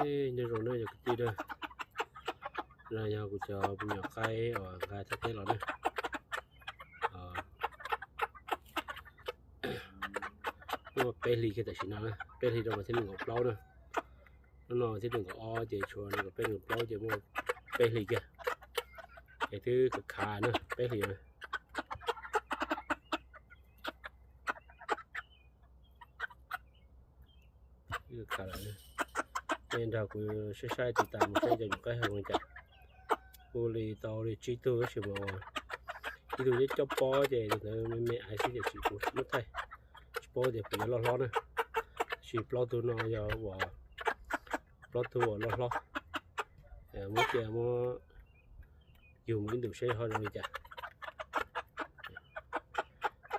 Nyob zoo na yog kwv tij na, no yog kuv cov me nyuam qaib uas nqa thaj teb los na. Muaj peb hlis kiag tam sim no na, peb hlis rau mas thiab nees nkaum plaub na. Hnub no thiab nees nkaum ob ces tshuav nees nkaum peb nees nkaum plaub ces muaj peb hlis kiag. Es twb khav khav na, peb hlis na. Nej nrog kuv saib saib tiv tas mus saib cov nyuam qaib zoo li cas. Kuv li tau li tsib tug tab sis mas ib tug nyob coj pob ces tus ntawd me me aiv xwb ces tsis, kuv muab thaij. Tsis paub tias puas yuav loj hlob na. Tab sis plaub tug no yog uas plaub tug uas loj hlob. Muab cia muab yug mus ib ntus seb ho zoo li cas.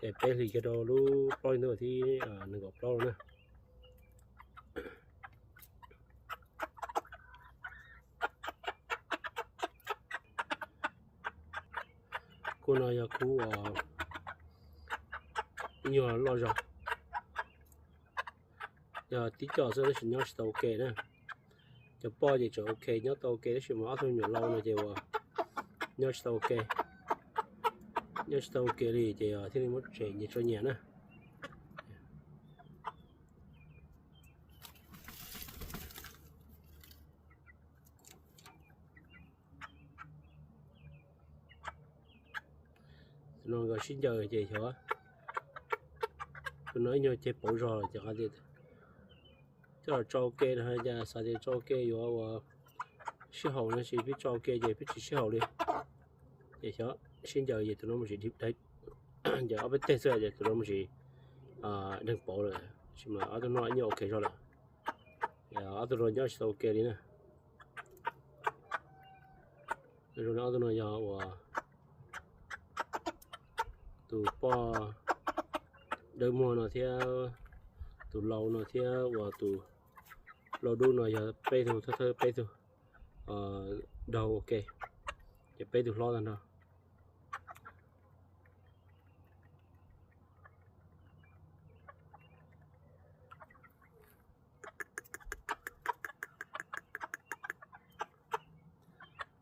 Es peb hlis kiag rau lub plaub hli ntuj thib nees nkaum plaub na. Kub no yog kub uas ib nyuag loj zog, yog tib co xwb tab sis nyob tsis tau ua ke na. Cov poj ces tseem ua ke nyob tau ua ke tab sis mas ob tug me nyuam laus no ces uas nyob tsis tau ua ke, nyob tsis tau ua ke li ces thiaj li muab tshem nyias tso nyias na. Tus no nkawd sib ncaws ces xyov, tus no ib nyuag ceg pauv zog ces qhov tias coj los tso ua ke no cas xav tias tso ua ke yuav ua sib haum no tab sis peb tso ua ke ces peb tsis sib haum li. Ces xyov sib ncaws ces tus no mus tsis, ces ob peb teg xwb ces tus no mus tsis deeg pauv lawm, tab sis mas ob tug no ib nyuag ua ke zog lawm. Ob tug no nyob tsis tau ua ke li na. Zoo li ob tug no yog uas tus poj dawb muag no thiab tus lau no thiab uas tus lau dub no yog peb tug thawj thawj peb tug daug ua ke, ces peb tug hlob tag nrho.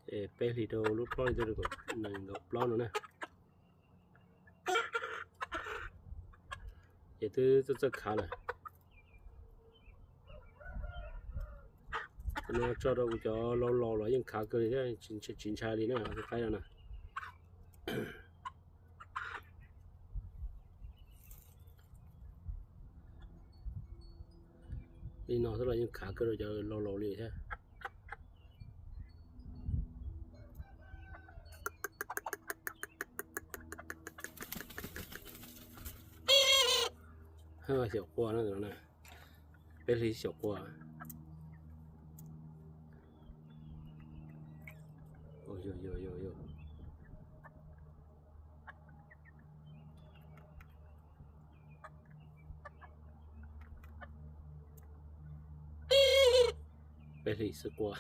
Ces peb hlis rau lub plaub hli ntuj nees nkaum plaub no na. Ces twb txawj txawj khav lawm. No tso rau kuv cov laus laus los yeej khav kawg li thiab, tsis ntshai li na tus qaib no na. Li no xwb los yeej khav kawg rau cov laus laus li thiab. Xyaum qua no, peb hlis xyaum qua. Peb hlis xwb qua.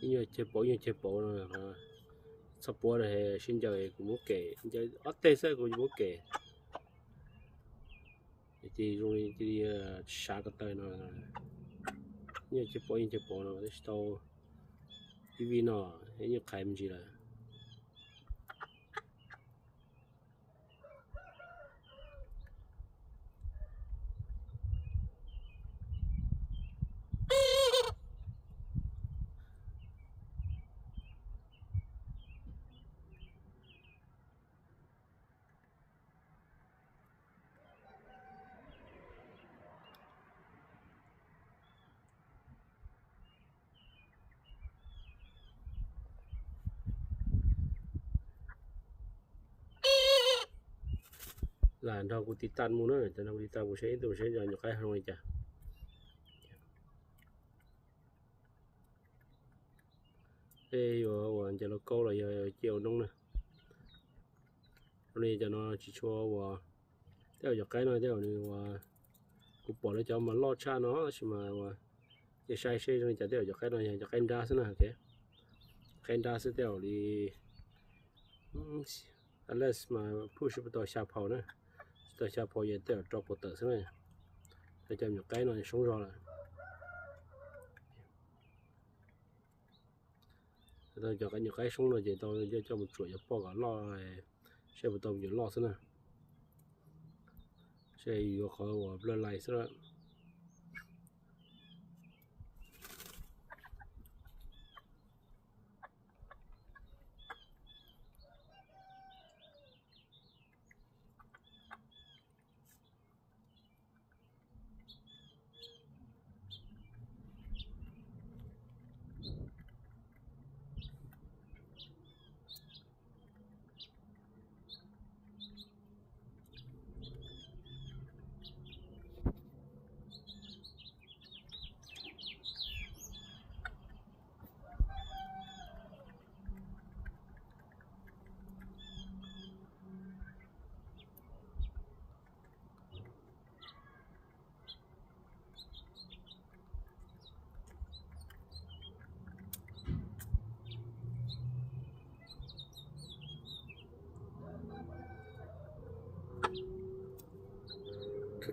Ib nyuag ceg pauv, ib nyuag ceg pauv no, txhob puab, sib ncaws kuv muab kem, ncaws ob teg xwb kuv muab kem. Ces zoo li sav ko taw no, ib nyuag ceg pauv, ib nyuag ceg pauv no tab sis tau ib vij no, ib nyuag qhaiv me ntsis lawm. Lam nrog kuv tiv tas mus na, nrog kuv tiv tas mus saib ib ntus saib cov nyuam qaib zoo li cas. Peb yuav ua ncaws lauj kaub los yog cia ua noob na. Zoo li cov no tsis tshua uas, tej zaum cov qaib no tej zaum nws uas, kuv pom lawv cov mas loj tshaj no tab sis mas uas, ces saib seb zoo li cas, tej zaum cov qaib no yog cov qaib nrab xwb na. Qaib nrab xwb tej zaum li, unless mas push tsis tau xya phaus na, tsis tau xya phaus ces tej zaum rau puas tawm xwb na. Cov me nyuam qaib no soob zog lawm. Tau cov me nyuam qaib soob no ces tau coj mus tsuam cov poj kom loj, saib puas tau me nyuam loj xwb na. Saib yuav qhov uas bloodline xwb lawm.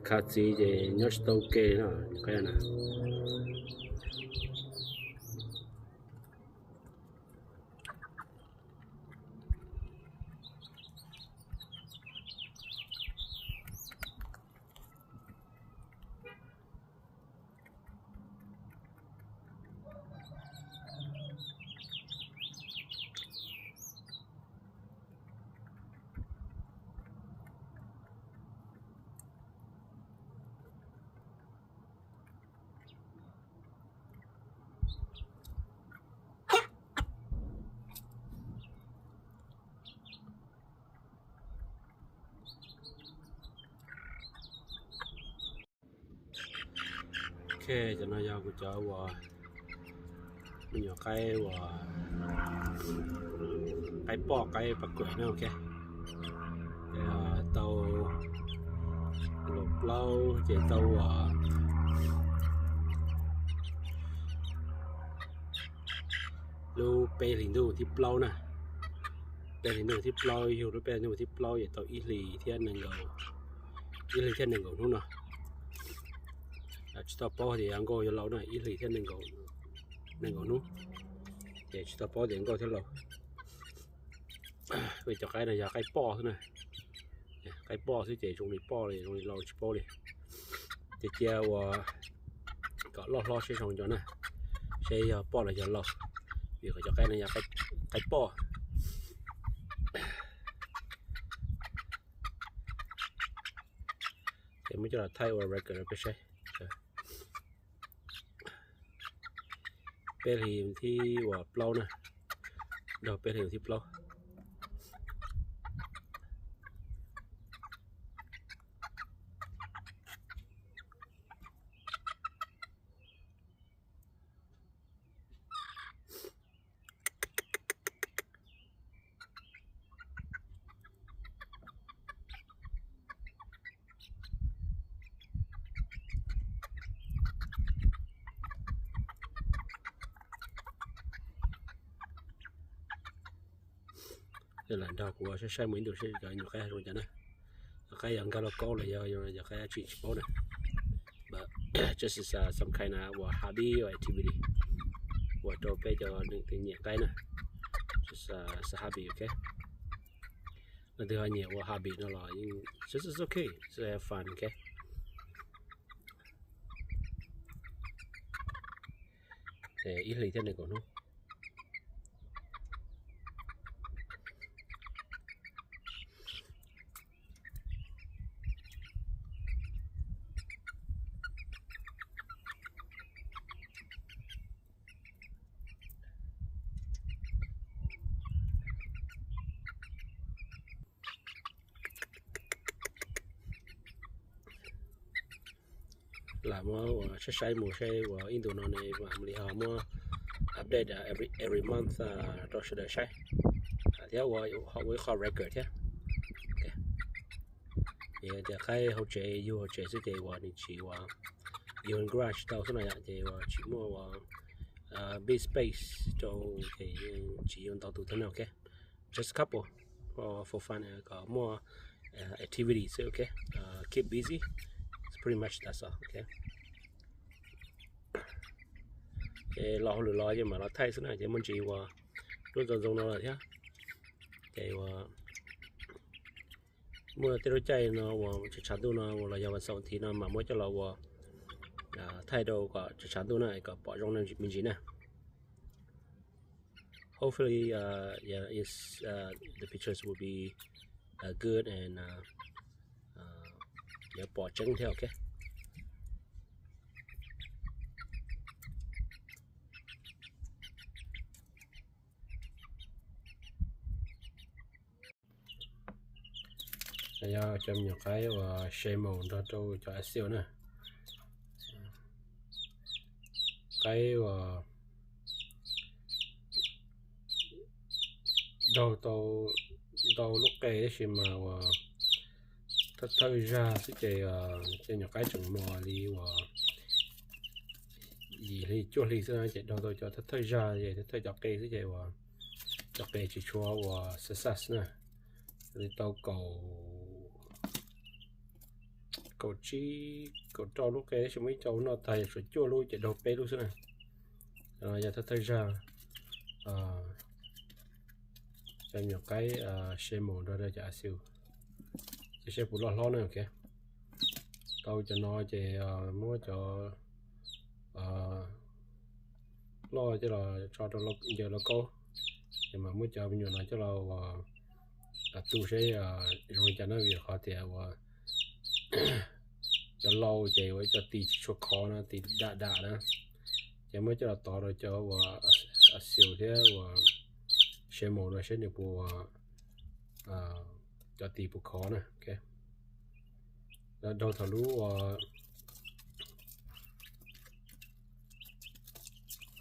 Khav txiv ces nyob tsis tau ua ke no, nyuam qaib na. Ok, cov no yog kuv cov uas me nyuam qaib uas qaib poj qaib pas kuam na. Ok, tau lub plaub ces tau uas lub peb hlis ntuj thib plaub na. Peb hlis ntuj thib plaub, yug lub peb hlis ntuj thib plaub ces tau ib hlis thiab nees nkaum, ib hlis thiab nees nkaum hnub no. Tsis tau paub tias nkauj yuav laus na, ib hlis thiab nees nkaum hnub, ces tsis tau paub tias nkauj thiab laus. Vim cov qaib no yog qaib poj xwb na, qaib poj xwb ces zoo li poj li zoo li laus tsis paub li. Ces cia uas kom loj hlob seb zoo cov na, seb yog poj los yog laus, vim kom cov qaib no yog qaib poj. Ces muab coj los thaij ua record rau peb saib. Peb hlis thib uas plaub na, nrog peb hlis thib plaub. Lam nrog kuv saib saib mus ib ntus seb cov nyuam qaib zoo cas na. Cov qaib yog nkag lauj kaub los yog cov qaib dab tsi tsis paub na. But just is some kind of uas hobby or activity uas rau peb cov neeg twg nyiam qaib na. Just a hobby, ok. Leej twg ho nyiam ua hobby no los yeej just is ok, just have fun, ok. Ib hlis thiab nees nkaum hnub. Lam muab ua saib saib mus seb ua ib ntus no ne mam li ho muab update every month rau sawv daws saib. Thiab ua ib qho record thiab. Tias qaib hauv tsev yug hauv tsev xwb ces uas nws tsis uas yug garage tau xwb no yom, ces uas tsis muaj uas big space rau, ces tsis yug ntau tus thiab no, ok. Just a couple for fun, kom muaj activity xwb, ok. Keep busy. It's pretty much that's all, ok. Ces los hauj lwm los ces mam los thaij xwb na, ces muaj ntsis uas lub ntxoov ntxoo no lawm thiab. Ces uas muaj tej lub caij no uas tshav tshav ntuj no uas los yog vas xaum thiv no mam muab coj los uas thaij rau kom tshav tshav ntuj na kom pom zoo me ntsis na. Hopefully, uh, yeah, it's, uh, the pictures will be uh, good and uh, uh, yuav pom tseeb thiab, ok. Yog cov me nyuam qaib uas se maum nrog rau cov a xiu na. Qaib uas daug tau ntau lub qe tab sis mas uas thawj thawj zag xwb ces cov nyuam qaib tseem mos li uas yim hli cuaj hli xwb na, ces daug tau cov thawj thawj zag ces thawj thawj cov qe xwb ces uas cov qe tsis tshua uas success na. Li tau kaum kaum tsib kaum rau lub qe tab sis muaj ib co noj tag, yog tshuav cuaj lub ces daug peb lub xwb na. Yog thawj thawj zag cov nyuam qaib se maum nrog rau cov a xiu. Ces seb puas loj hlob na, ok. Tau cov no ces muab cov loj coj los tso rau ncaws lauj kaub, ces mam muab cov me nyuam no coj los uas tu seb zoo li cas na, vim qhov tias uas cov lau ces uas ib co tis tsis tshua khov no, tis dam dam na, ces muab coj los tov rau cov uas a xiu thiab uas se maum rau seb nws puas, cov tis puas khov na, ok. Daug thaum lub uas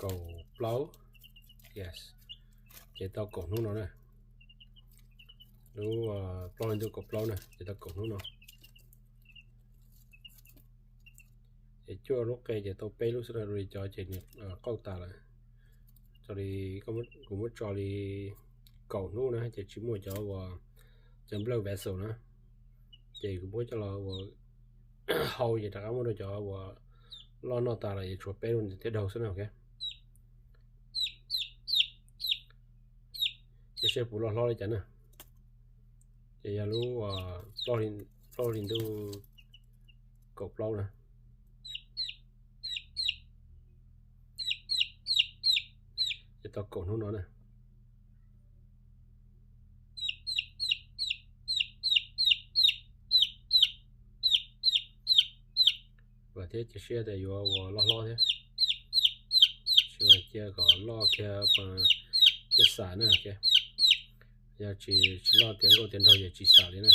kaum plaub, yes, ces tau kaum hnub no na. Lub plaub hli ntuj kaum plaub na ces tau kaum hnub no. Ces cuaj lub qe ces tau peb lub xwb na, li cov ces nws qauj tas lawm. Li kuv muab tso li kaum hnub na ces tsis muaj cov uas cov blood vessel na, ces kuv muab coj los uas hau ces rov qab muab rau cov uas loj noj tas lawm ces tshuav peb lub thiaj daug xwb na, ok. Ces seb puas loj hlob li cas na. Ces yog lub plaub hli ntuj kaum plaub na, ces tau kaum hnub no na. Vam thiab cia siab tias yuav ua loj hlob thiab. Cia kom loj kiag, kiag xam na, ok. Yog tsis, tsis loj tiav nkauj tiav nraug ces tsis xam li na.